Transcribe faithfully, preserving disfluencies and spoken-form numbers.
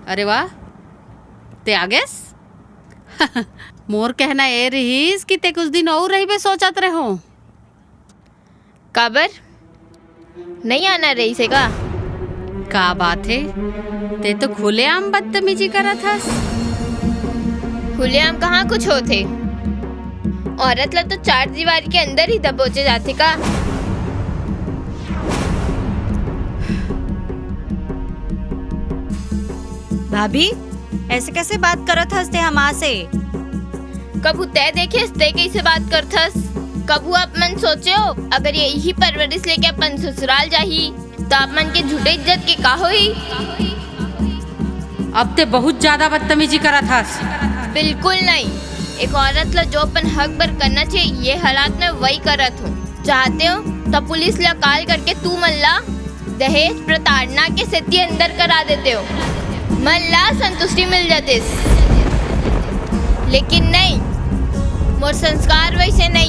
अरे वाह, ते आ गेस। मोर कहना ए रहिस कि ते कुछ दिन अउ रहिबे सोचत रहे हो। काबर? नहीं आना रहिस हे का? का बात हे, ते तो खुलेआम बदतमीजी करत हस। खुलेआम कहाँ कुछ होथे? औरत ला तो चार दीवारी के अंदर ही दबोचे जाथे का? भाभी, ऐसे कैसे बात करत हस ते हमा से? कभू तै देखेस, तै कैसे बात करथस? कभू आप मन सोचे हो, अगर यही परवरिश लेके अपन ससुराल जाही, तो आप मन के झूठे इज्जत के का होही? अब ते बहुत ज्यादा बदतमीजी करत हस। बिल्कुल नहीं। एक औरत ला जो अपन हक बर करना चाहिए, ये हालात में वही करत हो। चाहते हो तो पुलिस ला कॉल करके तू मन ला दहेज प्रताड़ना के सेती अंदर करा देते हो। मन ला संतुष्टि मिल जातिस, लेकिन नहीं, मोर संस्कार वैसे नहीं।